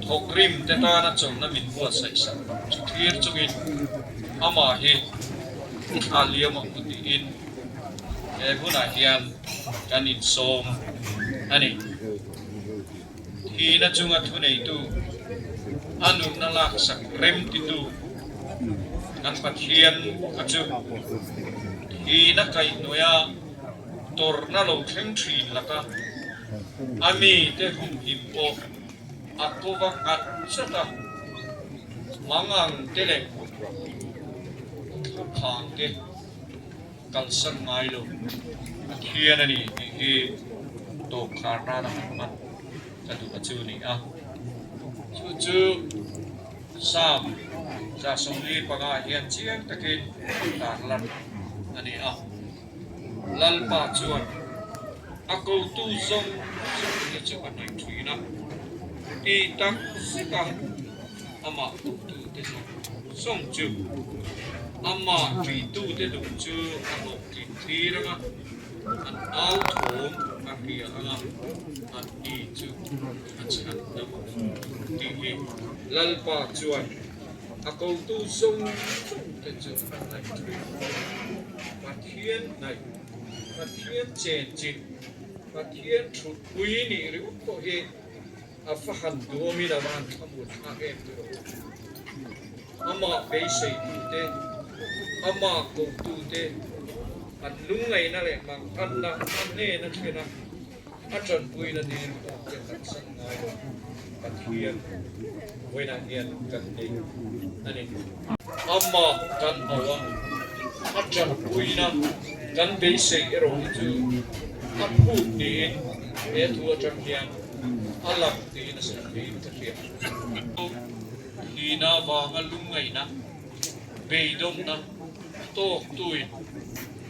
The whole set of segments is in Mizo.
Thawkrim te tana chawlhna min buatsaih sak chu thlir chungin amah hi i thla liam ang u tiin he hunah hian kan insawm a ni. Thihna chunga thuneitu, a nunna laksak remtitu kan Pathian a chu thihna kaihhnuaia tawrhna lo thleng thin laka a mite humhim pawh a kova nghat zat a, mangang te leh thlaphang te kalsan ngai lo Pathian a ni tih hi tawp khar nana han hman ka duh a chu ni a. Chu chu Psalm 145 hian chiang takin tarlan a ni a. Lalpa chuan a kotu zawng zawng te chu a hnaih thin a, ti tak zet a amah kotu te zawng zawng chu amah ṭihtu te duh chu a hlawhtlin thlir ang a, an au thawm a hria ang a, an ni chu a chhan dam ang tih hi Lalpa chuan a kotu zawng zawng te chu a hnaih thin. Pathian hnaih, Pathian chenchilh, Pathian thutpui nih ringawt pawh hi a fa han duamin a van thlamuan thlak em ti rawh u. Amah beiseitute, amah kohtute an lungngaihna leh manghanna a hnena thlen a, A tanpuina dil pawh te kan san ngai lo, Pathian vawiinah hian kan nei a ni. Amah kan au a, a tanpuina kan beisei erawh hi chu a phut niin he thu atang hian a lang tiin a sawi theiin ka hria. Thihna vanga lungngaihna, beidawnna tawktuin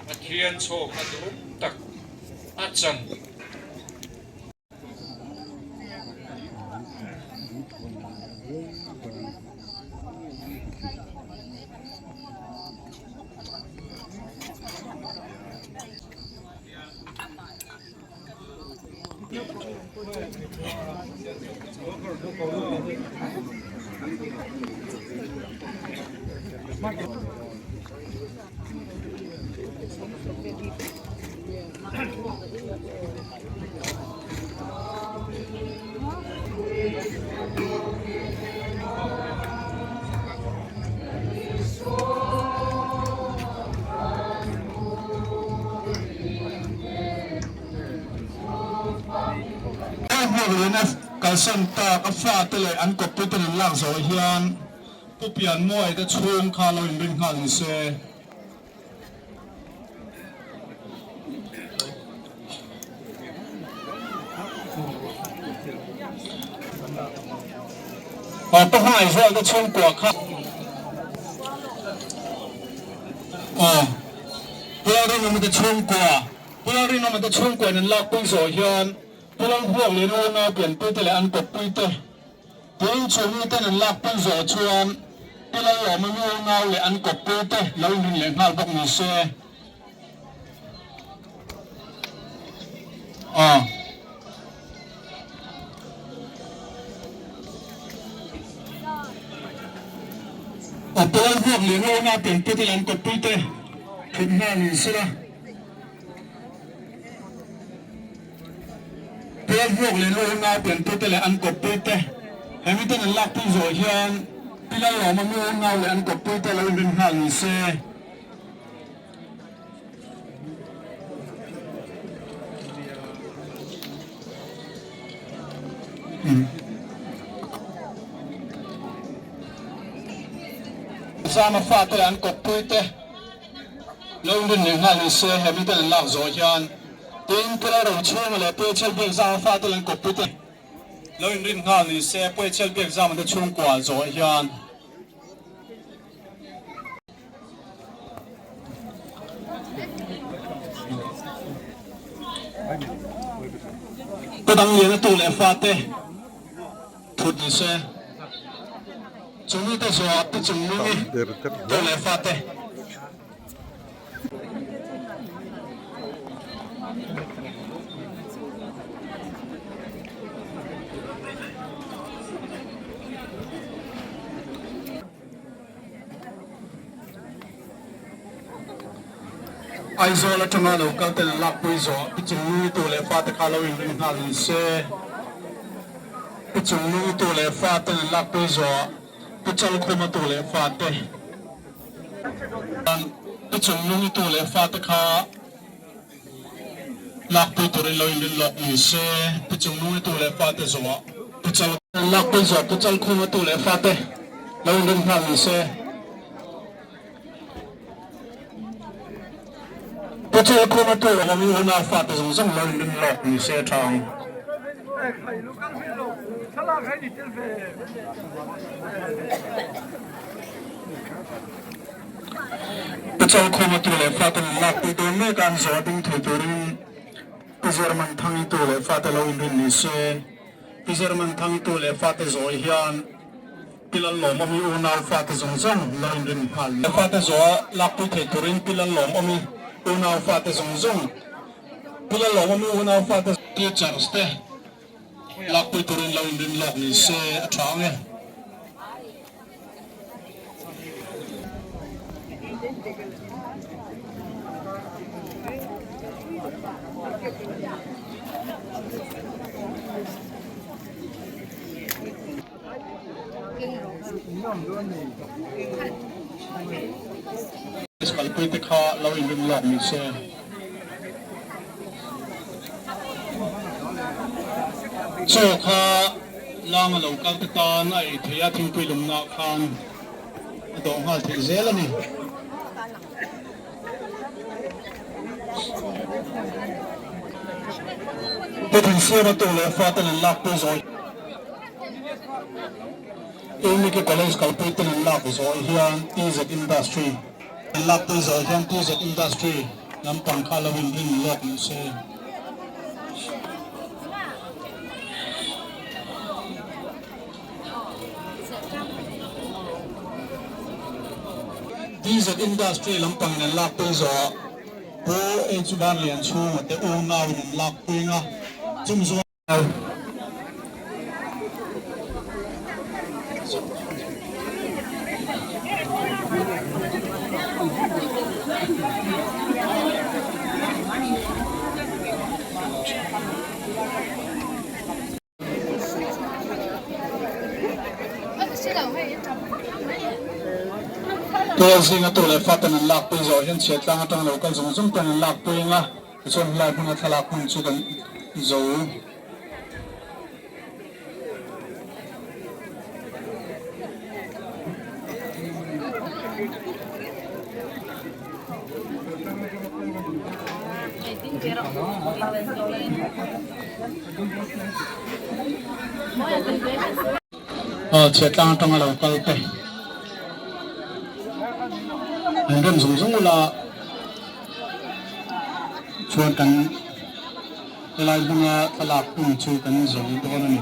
Pathian chhawkna duhawm tak a chan. Kalsan tak a fate leh an kawppui ten an lak zawh hian Pu Pianmuai te chhung kha lo inrin nghal ni se. Aw Pu Hmangaihzual te chhungkua kha aw Pu Lalrinawma te chhungkua Pu Lalrinawma te chhungkua in an lakpui zawh hian Pu Lalhuak leh unau pianpui te leh an kawppui te Tin, chu miten an lakpui zawh chuan Pi Lalawma nu nau leh an kawppui te lo inrin leh nghal bawk ni se. Aw. Aw, Pi Lalvuak leh nu nau pianpui te leh an kawppui te thut nghal ni se la. Pialvuak leh Luhunga pianpui te leh an kawppui te he miten an lakpui zawh hian Pi Lalawma Luhunga leh an kawppui te lo inrin nghal ni se. Zama fate leh an kawppui te. Lo rin leh nghal ni se he miten an lak zawh hian tin Pu Lalrochhunga leh Pu Echel Biakzama fate leh an kawppui te lo inrin nghal ni se Pu Echel Biakzama te chhungkua zawh hian Pu Dangliana tu leh fate thut ni se Chumi te zawh te chung nung i tu leh fate. Aizawl atanga lo kal ten an lakpui zawh Pi Chungnungi tu leh fate kha lo inring nghal ni se. Pi Chungnungi tu leh faten an lakpui zawh Pu Chalkhuma tu leh fate Pi Chungnungi tu leh fate kha Lakpui turin lo inrin lawk ni se, Pu Chungnungi tu leh fate zawhah Pu Chal. Lakpui zawh Pu Chalkhuma tu leh fate lo inrin nghal ni se, Pu Chalkhuma tu leh Mami unau fate zawng zawng lo inrin lawk ni se tha ang. Pu Chalkhuma tu leh fate min lakpui dawn mek a, an zawh a ding thei turin Pu Zermanthangi tu leh fate lo inrin ni se. Pu Zermanthangi tu leh fate zawi hian Pi Lallawmawmi unau fate zawng zawng lo inrin nghal ni. Fate zawh a lakpui thei turin Pi Lallawmawmi unau fate zawng zawng Pi Lallawmawmi unau fate Teachers te lakpui turin lo inrin lawk ni se a tha ang e. Kalpui te kha lo inrin lawk ni se. Chaw kha langa lo kal te tan a ei theih a, thingpui lumna khan a dawh nghal theih zel a ni. Pu Thansiama tu leh faten an lak pui zawi Unity College kalpui ten an lak zawi hian TZ Industry an lak pui zawi hian TZ Industry lampang kha lo inrin lawk ni se. TZ Industry lampangin an lakpui zawh Pu H Vanlianchhunga te unauin an lakpui nga chumi zawng Tual zinga tu leh faten an lakpui zawh hian chhiatlang atang lo kal zawng zawng ten an lakpui ang a, tichuan helai hmuna thlalak hmun chu kan zo. Aw chhiatlang atanga lo kal te an rem zung zung ula chuan kan helai hmanga thlalak hun chu kan zo dawn a ni.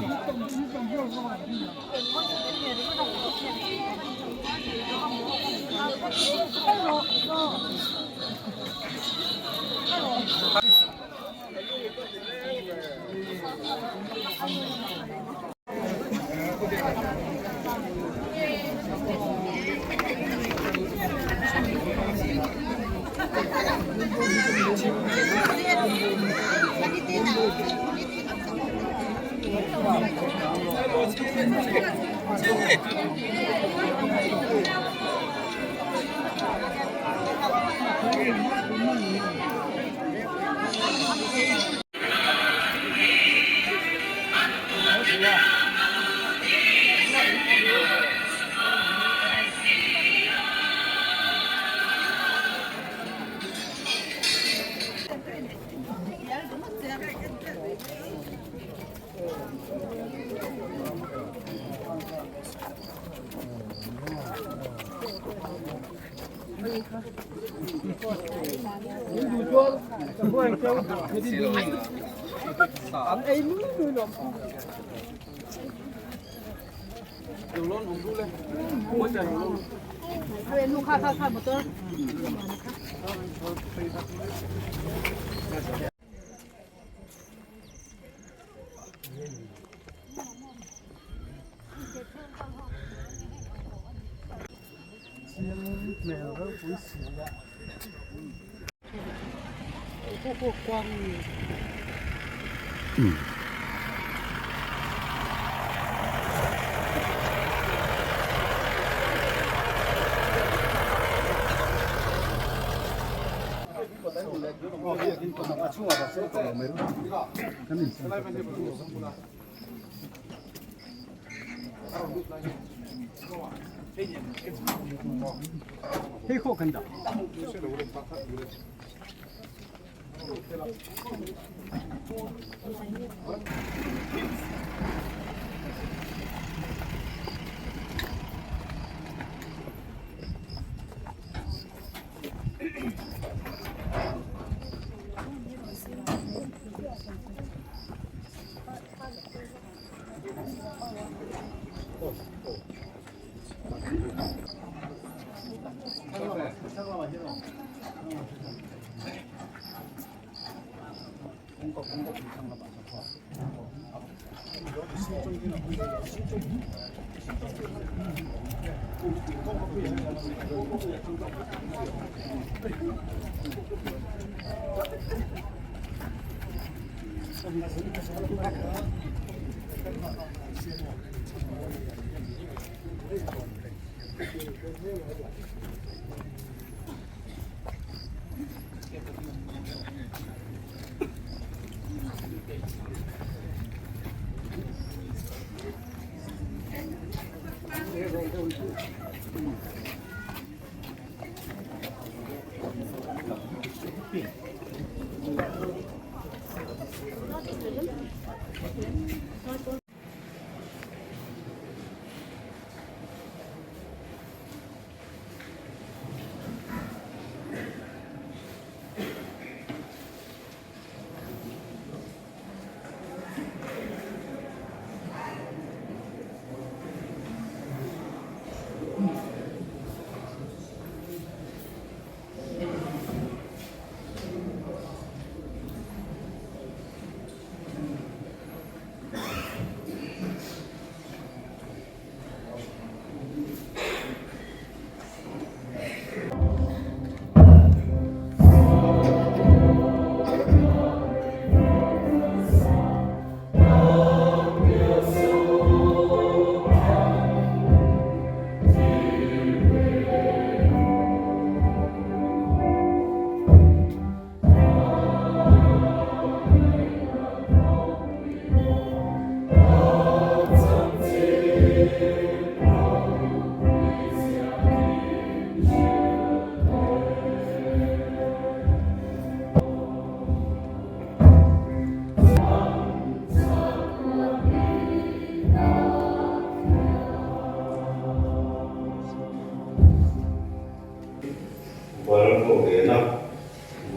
Upa ram pawh ve na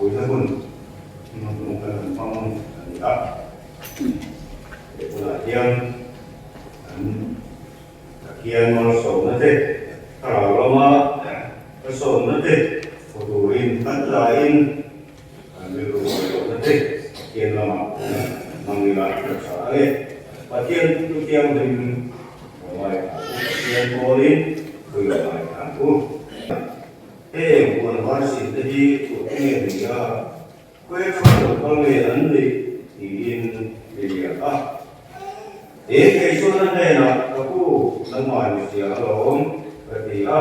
buaina hun hnuhnung kan han hmang a ni a. He hunah hian an Pathian malsawmna te, thlarau lama hmasawnna te hmu turin kan tlaiin kan rilru ngaihtuahna te Pathian lamah hmang ila a tha a ni. Pathian thu thianghlim lo ngaithla u, Pathian pawlin thu lo ngaithla u. Heng huan var sin te hi thuah nge ni a, khawi atanga lo kal nge an nih tiin mi liak a. Tin, kei chuan a hnenah, Ka pu, nangmah ni hria alawm, ka ti a.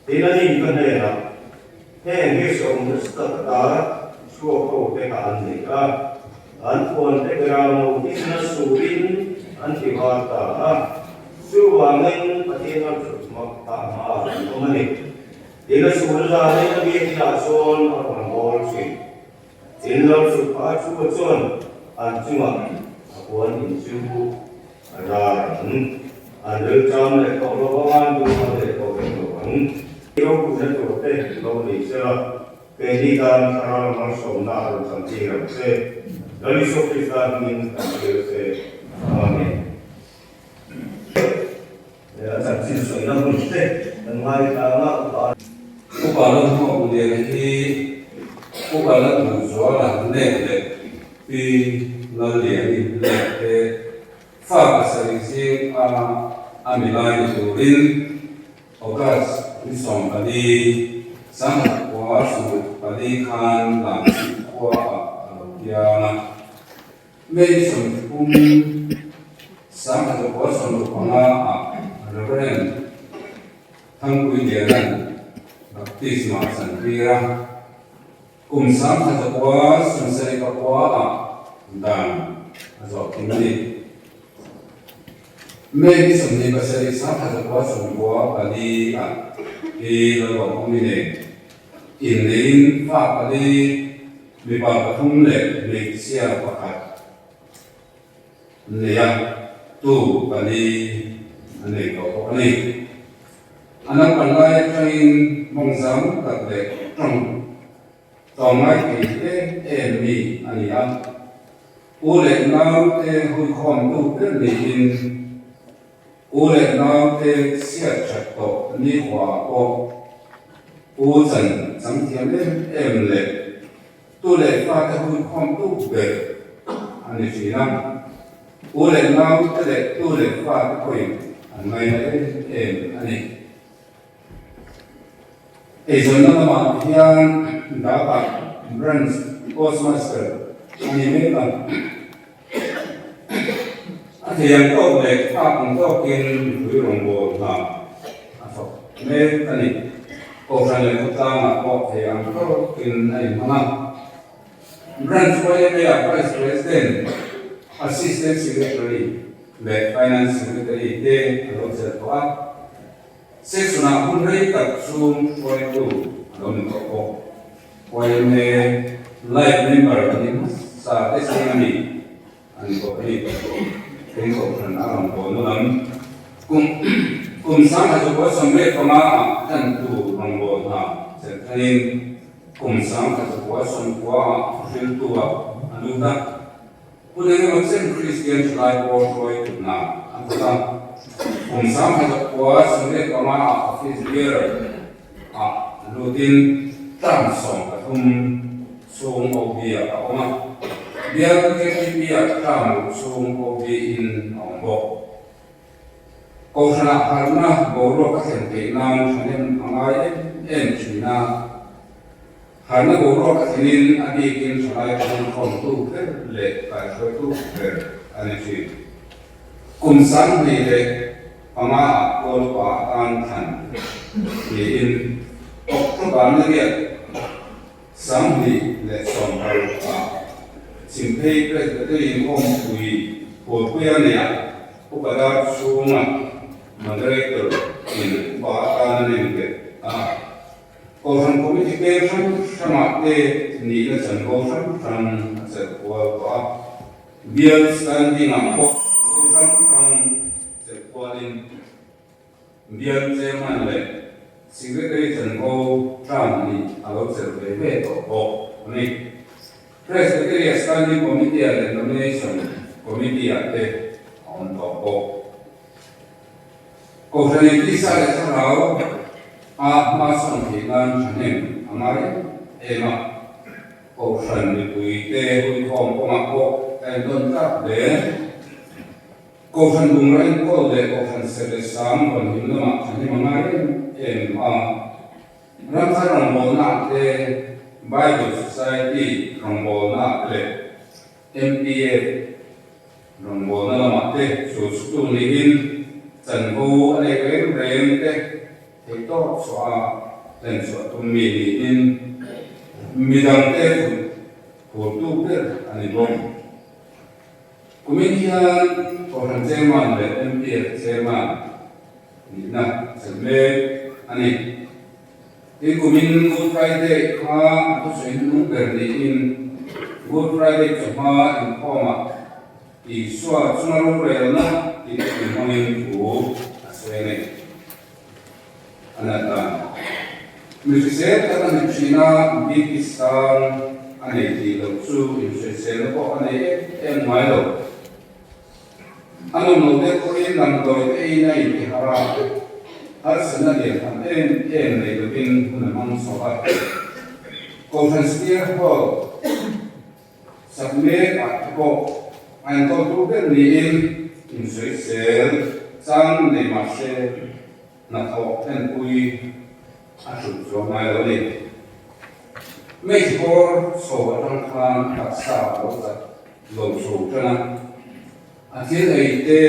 Tin, a nin ka hnenah, Heng hi sawm nasa tak ata chhuak ho te kha an ni a, an puan te bera mo thisen a surin an ti var ta a, chuvangin Pathian a thut mak ta hma an awm a ni. Tin a chhun zanin a biakinah chuan a rawn bawl thin. Tin lo chhuk phah chu chuan an chungah a puan in chu a rar ang. An rilṭam leh tawh lo vang a, an duhtham leh tawh reng lo vang. Ropuina tur te lo nei sela, keini tan thlarau malsawmna a rawn cham tir ang che. Lal Isua Krista hmingin kan thlir che. Amen. A chanchin sawina hun te kan ngaithlang a, upa. Upa Lalhmuak Lian hi Upa Lalduhzuala nek leh Pi Lalliani lek te fa pasarih zing a a milai ni turin August ni 14, 1944 khan Lamchhip khua ah. piang a. May 30 1965 ah Rev. Thangpui Liana'n baptisma a chantir a. Kum 1979 ah dan a zawh thim a ni. May 27 1994 ah Pi Lalawmawmi nen inneiin fa pali, mipa pathum leh hmeichhia pakhat nei a, tu pali a nei tawh bawk a ni. A naupang lai atangin mawngzam tak leh tawng tlawmngai thei em em mi a ni a. U leh naute huikhawmtu ber niin u leh naute chhiat that tawh nikhua pawh u chan chang thiam em em leh tu leh fate huikhawmtu ber a ni thin a. U leh naute leh tu leh fate pawhin an ngaina em em a ni. Eizawnna lamah hian Data Branch Postmaster a ni mek a. A thei ang tawk leh phak ang tawkin mipui rawngbâwl hna a thawk mek a ni. Kohhran leh khawtlangah pawh thei ang tawkin a inhmang a. Branch YMA-ah Vice President, Assistant Secretary leh Finance Secretary te a lo chelh tawh a. Section-ah hun rei tak chhung hruaitu a lo ni tawh bawk. YMA Life Member a ni hmasa te zing a ni a ni bawk a ni. Eng kohhran a rawn bawl na lam kum kum 1975 ah tantu rawngbâwl hna chelh thanin kum 1999 ah thuhriltu ah a lut a. Hun engemaw chen Kristian thalai pawl hruaitu hna a thawk a. Kum 1975 ah Office Bearer ah lutin term 13 chhung OB ah a awm a. Bial KTP ah term ruk chhung OB in a awm bawk. Kohhranah harhna boruak a thlen theih nan thahnem a ngai em em thin a. Harhna boruak a thlenin a bikin thalai chhungkhawmtu ber leh kaihruaitu ber a ni thin. Kum 25 ah Kawlpa atan thlan niin October ni riat 2016 ah Chhimphei Presbyterian Inkhawmpui Pawlpuia neihah Upa dar chhunga Moderator in upa atan a nemnghet a. Kohhran Committee peng hrang hrangah te nihna chanvo hrang hrang a chelh kual tawh a. Bial standing ah pawh chanvo hrang hrang chelh kualin Bial Chairman leh Secretary chanvo term nih a lo chelh ve ve tawh bawk a ni. Presbytery Standing Committee ah leh Nomination Committee ah te a awm tawh bawk. Kohhran in tisa leh thlarau a hma sawn theih nan thahnem a ngai em em a. Kohhran mipui te huikhawm kawngah pawh a intawn tlak hle. Kohhran bungraw enkawl leh kohhran ser leh sang rawn him lamah thahnem a ngai em em a. Ramthar rawngbawlnaah te, Bible Society rawngbawlnaah te leh MPF rawngbawlna lamah te chu chhutu niin chanvo a neih reng reng te theihtawp chhuah a hlen chhuah tum mi niin midangte phurtu ber a ni bawk. Kumin hian Kohhran Chairman leh MPF Chairman nihna chelh mek a ni. Tin, kumin Good Friday kha a thusawi hnung ber niin Good Friday chawhma inkhawmah Isua chunga rorelna tih thu hmangin thu a sawi a ni. A nat dan. Mi hrisel tak a ni thin a, BP sang a nei tih loh chu inhriatselna pawh a nei em em ngai lo. A nawm lo deuh pawhin damdawi te eiin a intihar a, harsatna lian tham em em nei lovin hun a hmang chho a. Kohhran Spear Hall sak mek ah te pawh a enkawltu ber niin insawisel chang nei mah se hnathawh enpui a hrulh chuang ngai lo a ni. Mei bawr chho atang khan taksa a lo chat lo chho tan a, a thil ei te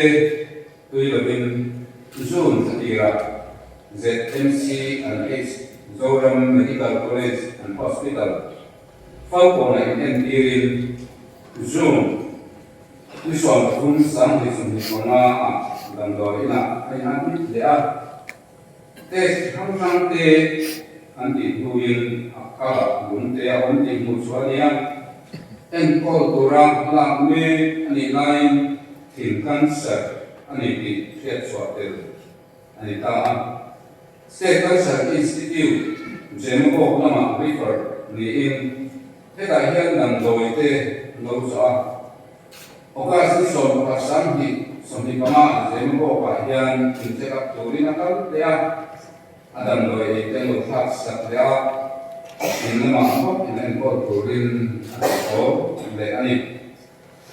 tui lovin June thla tirah ZMC and H Zoram Medical College and Hospital Falkawnah inentirin June ni 13 2025 ah damdawi inah a inadmit leh a. Test hrang hrang te an tih hnuin a kal lung te a awm tih hmuh chhuah a ni a. Enkawl tura lak mek a nih laiin thin cancer a ni tih hriat chhuah tel a ni ta a. State Cancer Institute Jemabawk lamah refer niin hetah hian damdawi te an lo zawh a. August ni 11 2025 ah Jemabawkah hian in check up turin a kal leh a, a damdawi ei te an lo thlak sak leh a, in lamah bawk in enkawl turin a ti thaw leh a ni.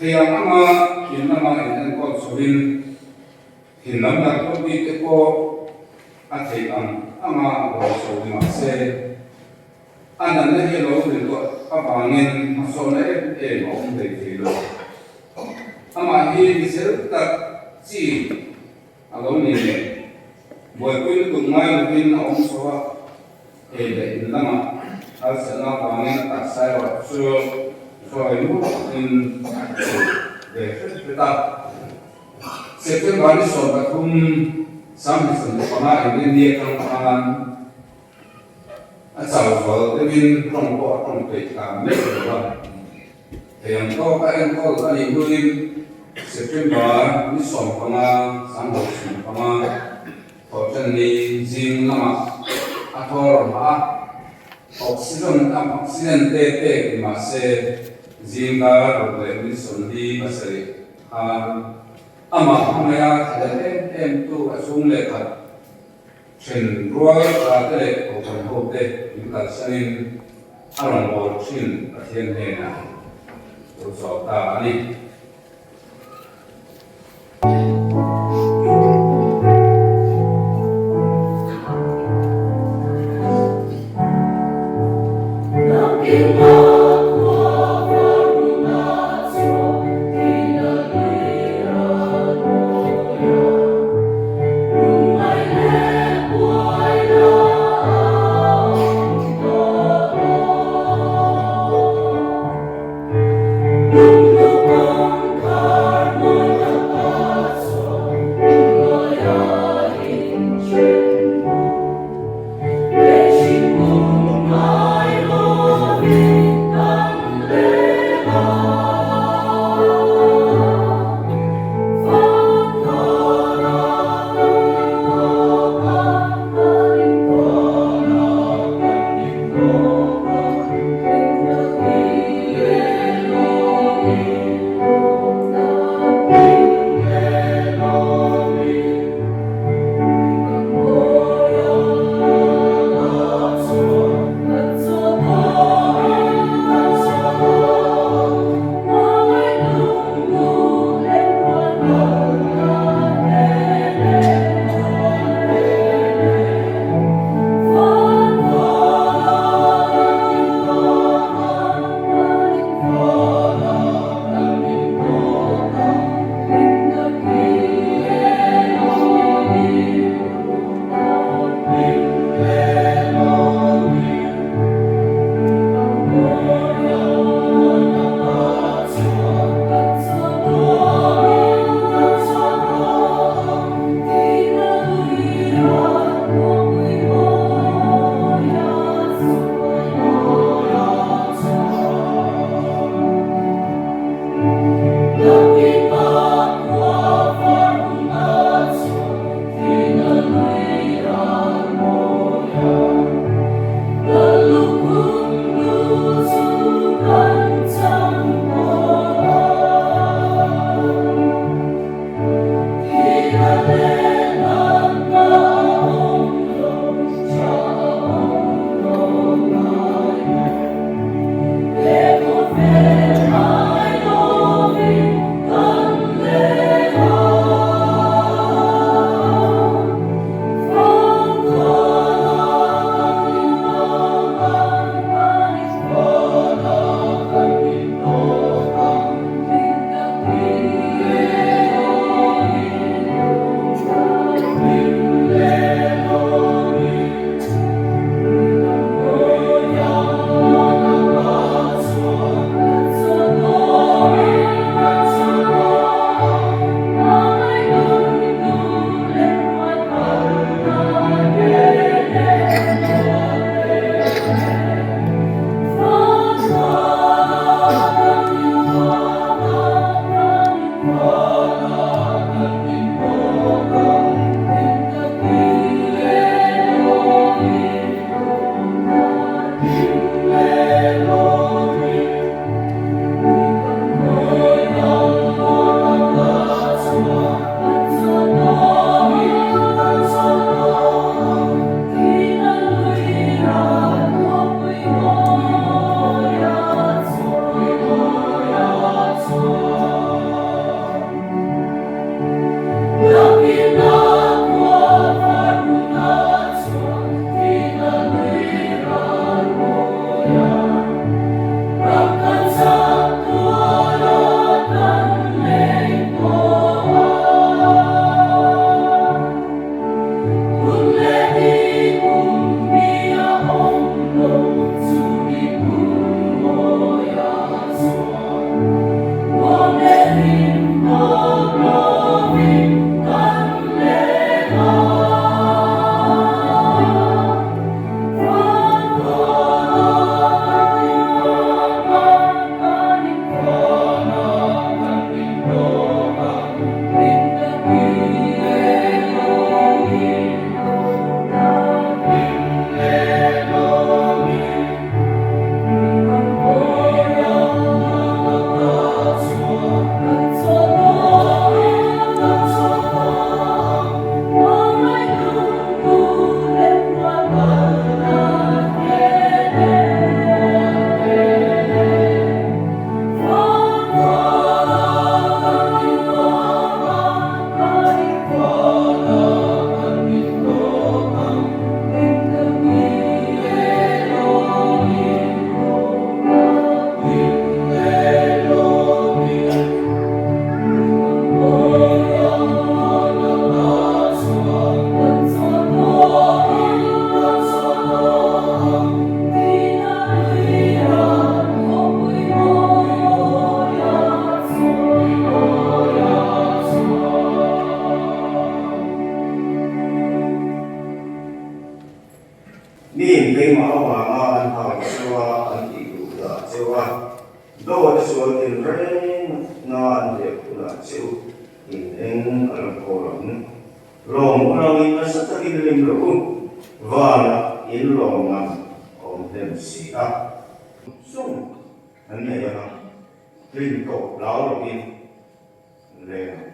Thei ang anga in lama in enkawl chhoin Thin lam doctor bik te pawh a theih ang anga rawn sawi ni mah se, a natna hi a lo rin tawh avangin hmasawnna em em a awm hlei thei lo. Amah hi michel tak chi a lo ni nen, buaipui lutuk ngai lovin a awm chho a, ei leh in lamah harsatna avangin a taksa erawh chu zawi luakin a chho ve hret hret a. September ni 13 2025 Inrinni atang khan a chau zual deuhin tawng pawh a tawng peih ta meuh lo a. Thei ang tawk a enkawl a nih hnuin September ni 15 2025 Thawhṭanni zing lamah a thaw rawn hah a, oxygen oxygen te pek ni mah se zing dar ruk leh ni 47 Khan amah hmangaih a thlel em em tu a chhung leh khat then rual tha te leh kohhran ho te min kalsanin a rawn bawl thin Pathian hnenah lo chawp ta a ni. Miin keimah avanga an hau cheu a, an tih duh dah cheu a, dawt sual tinreng na an hliah hunah cheu in eng a lo kawl ang. Lawm u langin nasa takin lim rawh u, vanah in lawm man awm hnem si a. Sung an nei ang a, hlim tawp hlau lovin an leng ang.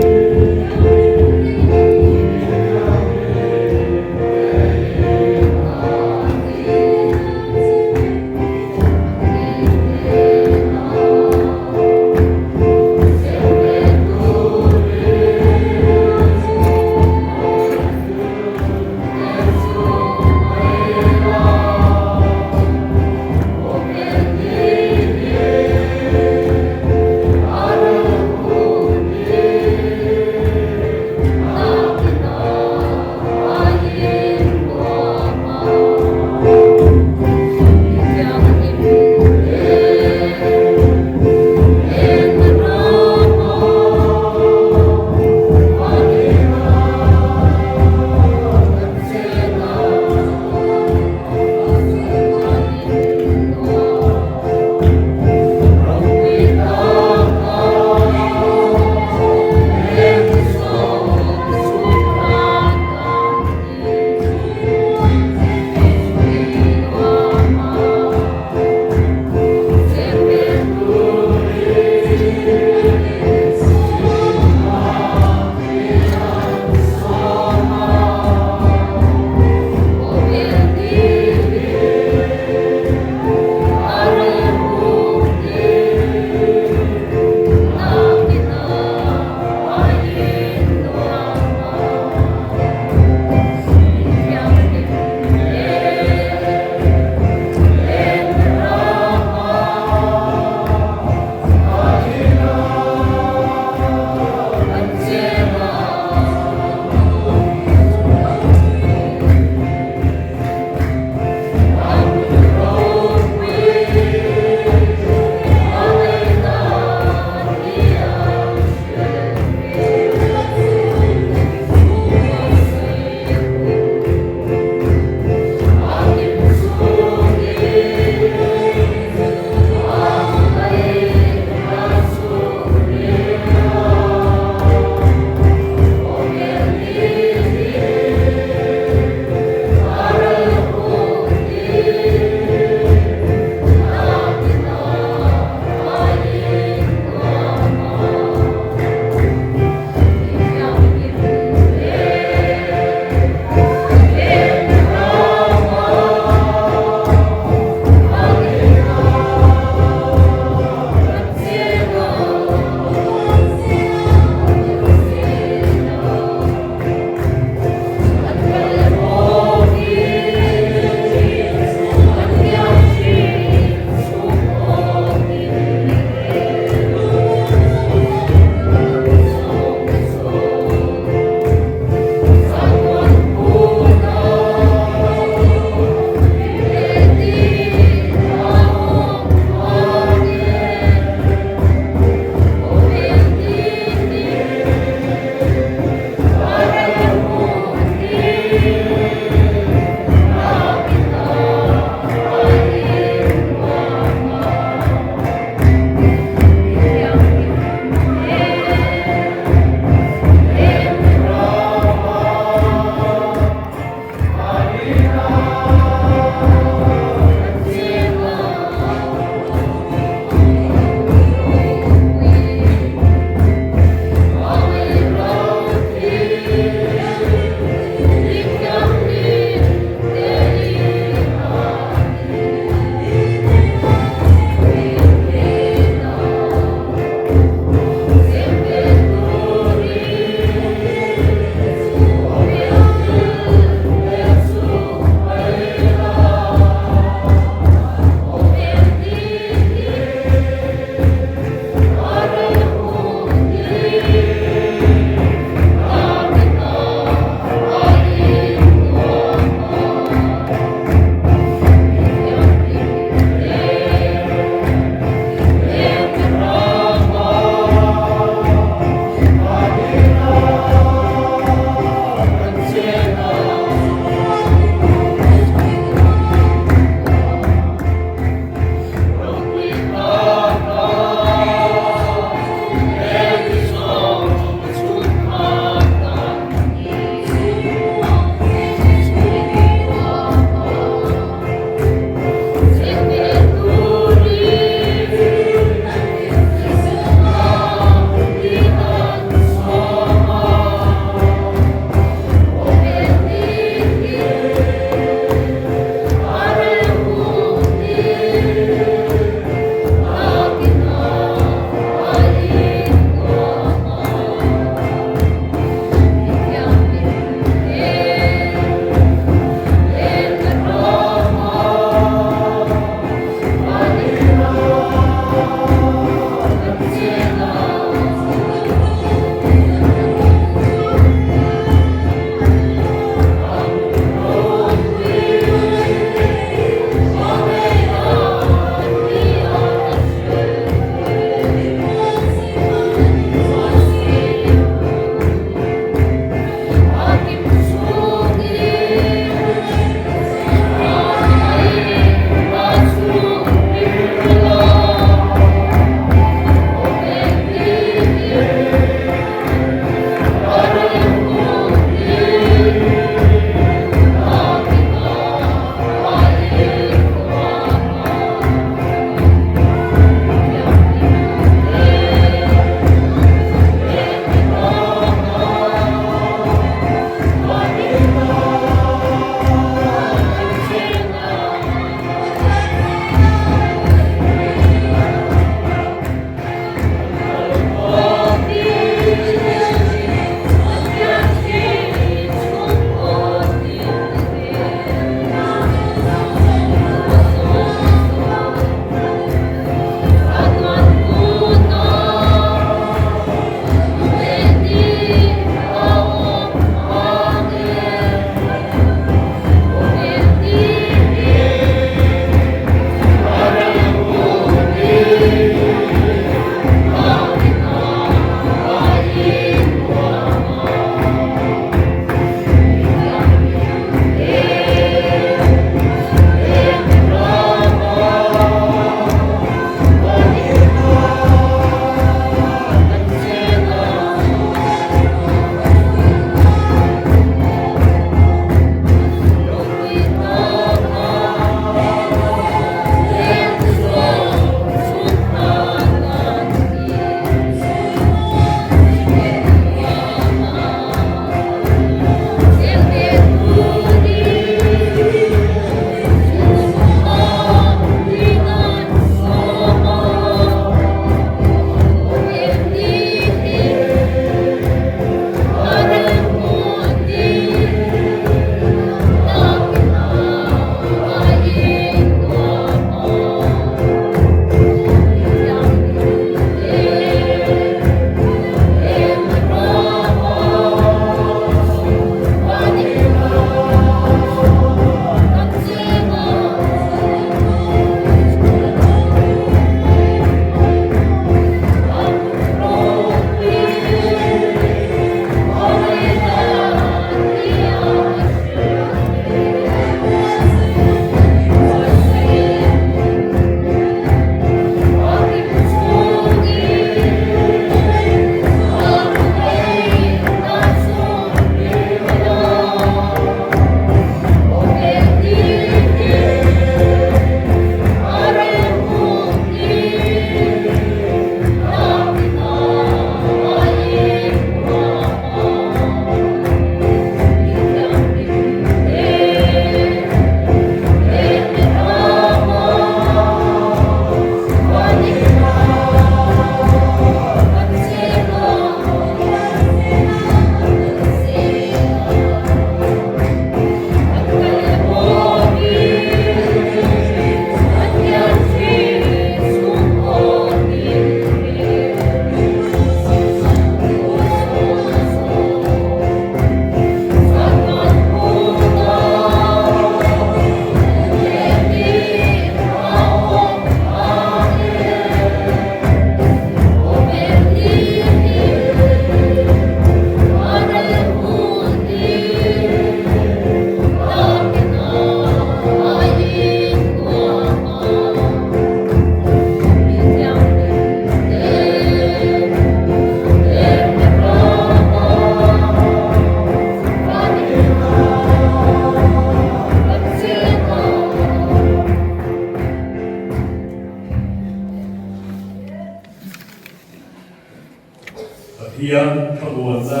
Pathian thlamuanna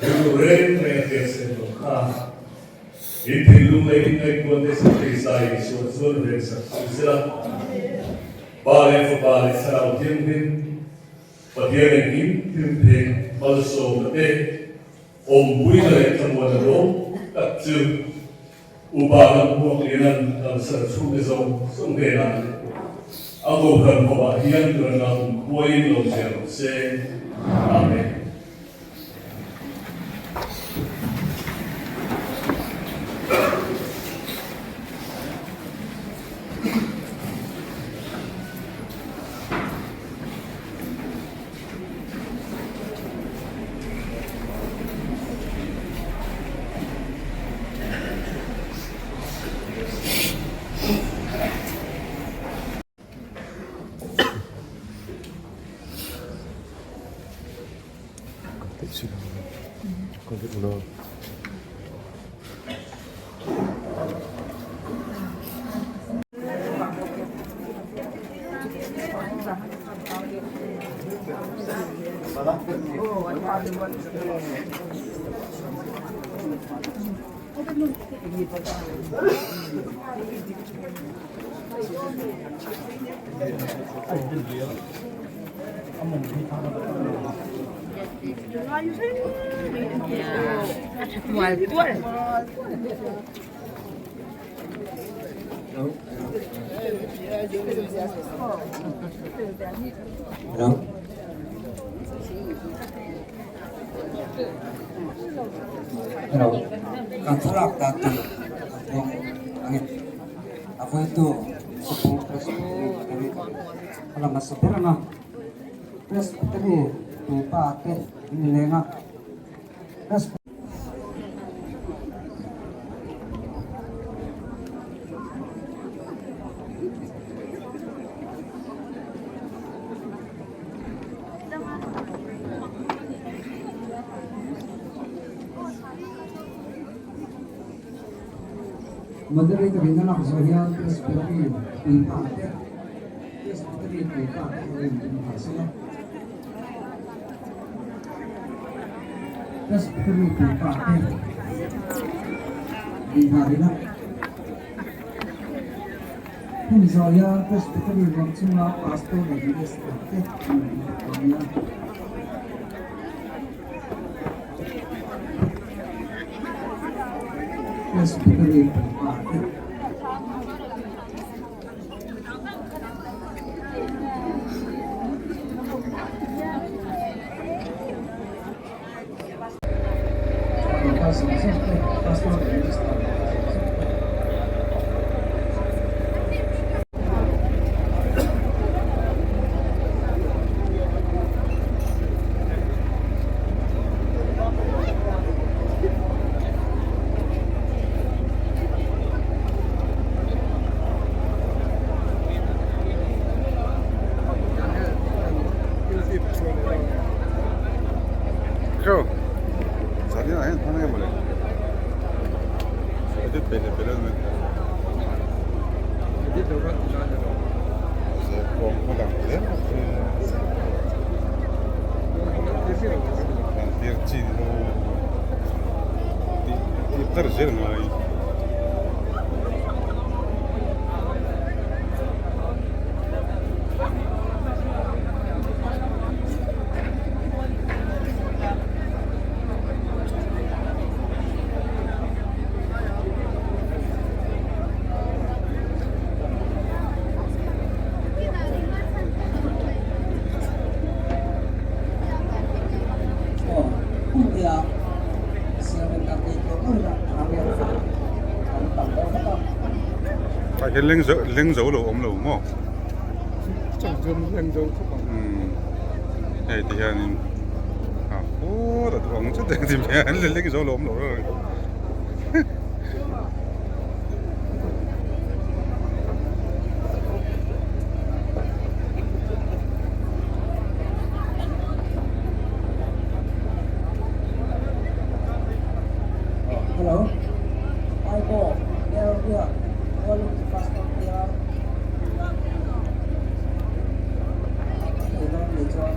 rilru reng reng a hriat sen loh kha in thinlung leh in ngaihtuahte Krista Isua chuan vensak chu sela, Pa leh Fapa leh Thlarau Thianghlim Pathian engkim thilthei malsawmna te, awmpuina leh thlamuanna dawng tak chu Upa Lalhmuakliana'n kalsar chhungte zawng zawng hnenah leh a kohhran hovah hian turanna kumkhuain lo zel rawh se. Amen. Hello. Hello. Kan thlalak dan tur kan puang ang e. A vawitu Supreme Presbytery a la hmasa ber ang a. Presbytery puipa te an ni leng a. Moderator in a lak zawh hian Presbytery puipa te Presbytery puipa te erawhin an nghah sela. Presbytery puipa te inhah rih a. Hemi zawh hian Presbytery ruang chunga Pastor leh Minister te an rawn inhah tawh a nia. Presbytery puipa te. Tah hian leng zo leng zo lo awm lo maw hei ti hianin a pawt a duh ang chu ti hian leng zo lo awm lo reng. Hello. Ai pawh Area Quality Pastor tia thei dawn nih chuan.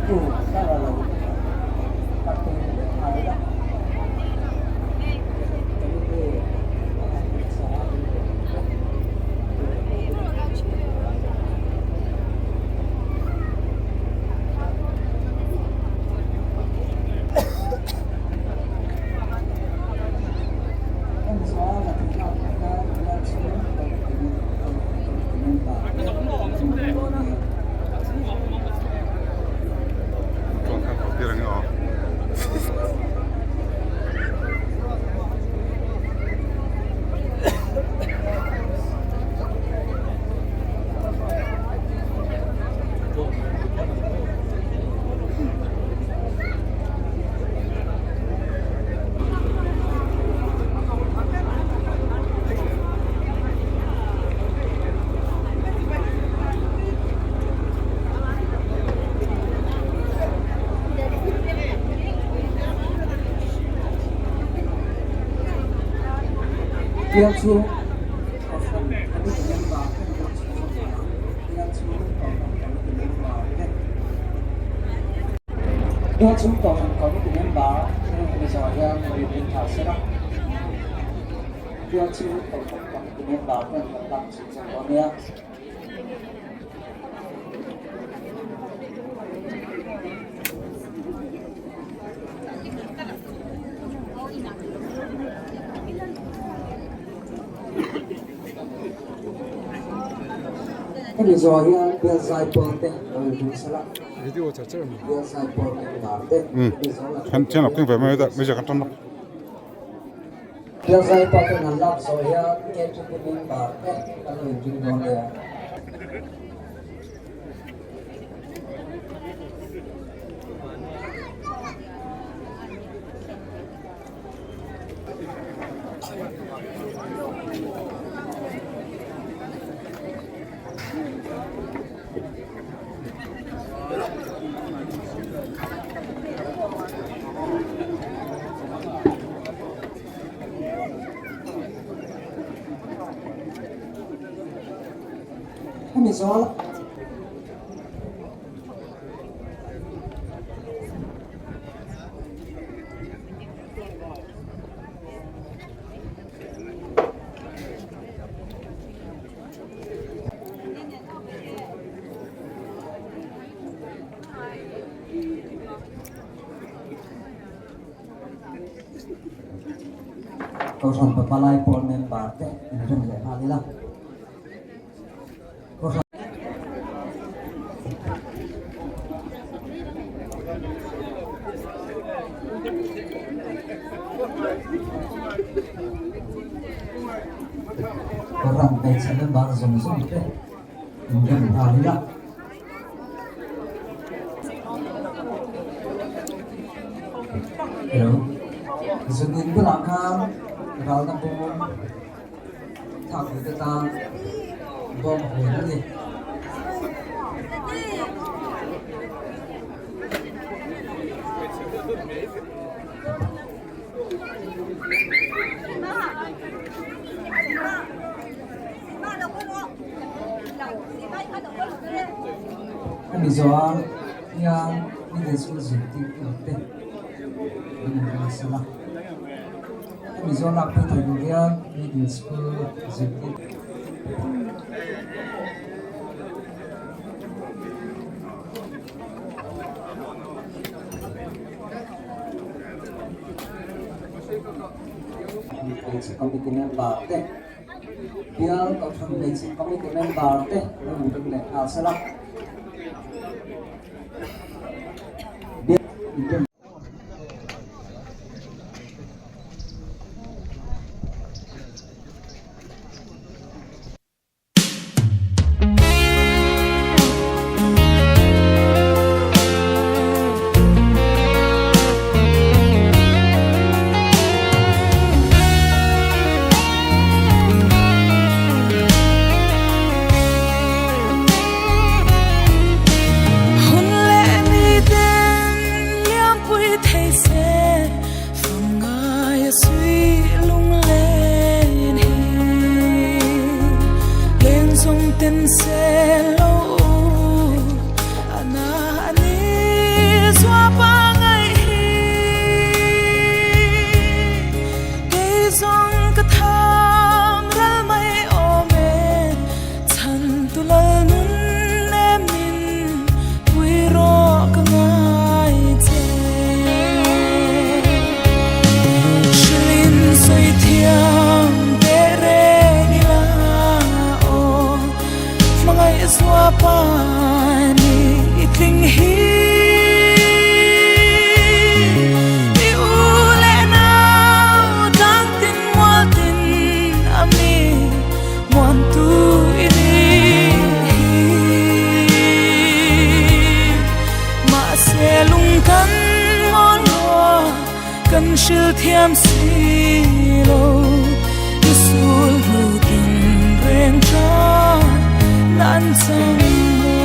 tu tara lo cut leh nghal ila. Committee Bial chhung Kohhran Committee member te an lak chhunzawm nghal ang. Bial chhung Kohhran Committee member te Bial chhung Kohhran Committee member te hemi zawh hian rin thar sela. Bial chhung Kohhran Committee member te an lo lak chhunzawm dawn nia. Hemi zawh hian bial zaipawl te lo inring sela, bial zaipawl member te hemi zawh la Bial zaipawl ten an lak zawh hian KTP member te kan lo inring dawn nia. Hemi zawl Kohhran Papalai pawl member te inrem leh nghal ila. Kohhran hmeichhe member zawng zawng te inrem nghal ila. Hello. Zunin bulah khan ralna bawm Thak te tan bawm hawn a ni. Hemi zawh hian middle school zirtirtu te an inrel sela. Hemi zawh lak phei thei tur hian middle school zirtir Hmeichhe committee member te bial kohhran hmeichhe committee member te lo inring leh nghal sela. Hun leh ni ten liam Mahse lung kan ngawn lua kan hril thiam si lo I sul hnu tin reng tha nan chang maw.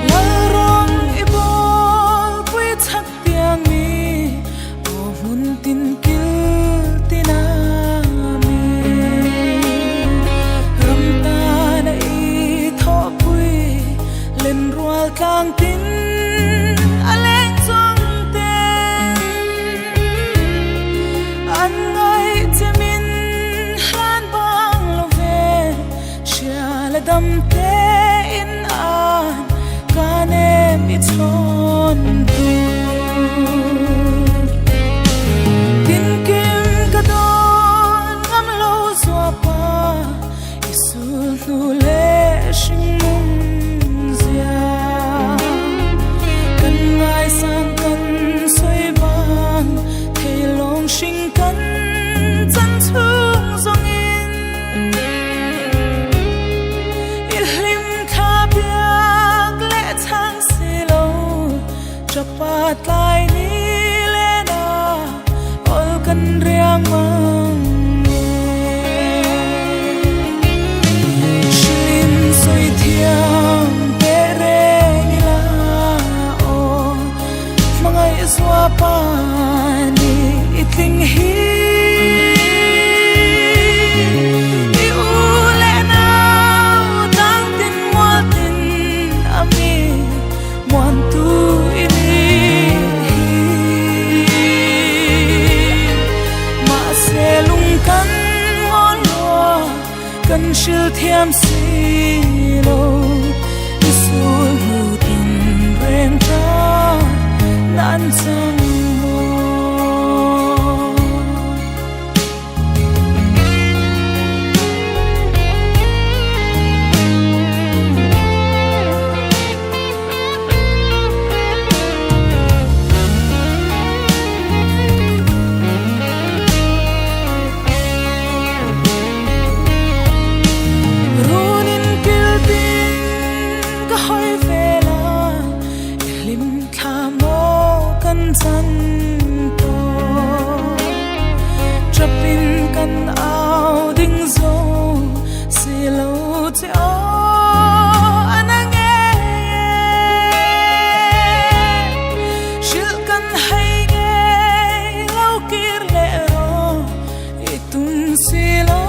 Lalrawn i bawl pui chak tiang mi aw hmun tin kil tin a mi. Ram tan a i thawhpui len rual tlang tin a leng chuang ten an ngaih che min hlan bang lo ve hria la dam te in an ka nem i chhawn tur. Tinkim ka dawn ngam lo zuapa i sul hnu leh hringnun zia. Kan ngaisang kan sawi bang thei lawng hring kan chan chhung zawngin i hlim thla biak leh chhang si lo tapa tlai ni leh na awl kan riang mang nge. Hrilin sawi thiam teh reng ila aw hmangaih zuapa ni i tling hi. I u leh nau tang tin mual tin a mi muan tu i ni hi. Mahse lung kan ngawn lua kan hril thiam si lo i sul hnu tin reng ta nan chang maw. Runin kil tin ka hawi vel a, i hlim thla maw kan chan tawh. Trapin kan au ding zo si lo che aw a na ngei e. Hrilh kan hei ngei lo kir leh rawh i tum si lo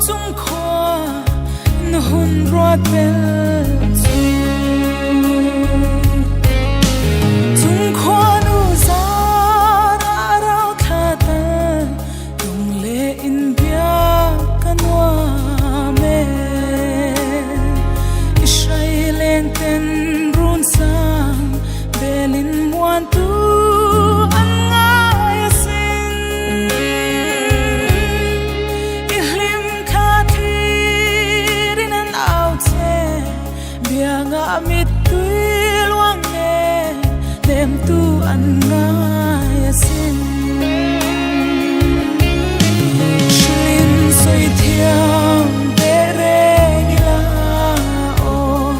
chung khua na hun ruat bel chu. Chung khua nu zan a rau thla tal tung leh in biak ka nuam e. I hrai leng ten run sang belin muan tu an ngai asin. I hlim thla thirin an au che bianga mittui luang nen nem tu an ngai asin. Hrilin sawi thiam teh reng ila aw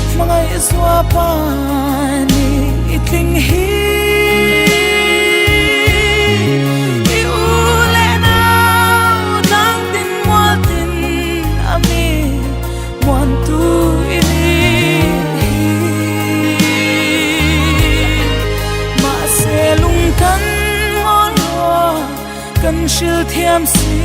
hmangaih zuapa ni i tling hi. I u leh nau tlang tin mual tin a mi muan tu i ni hi. Mahse lung kan ngawn lua kan hril thiam si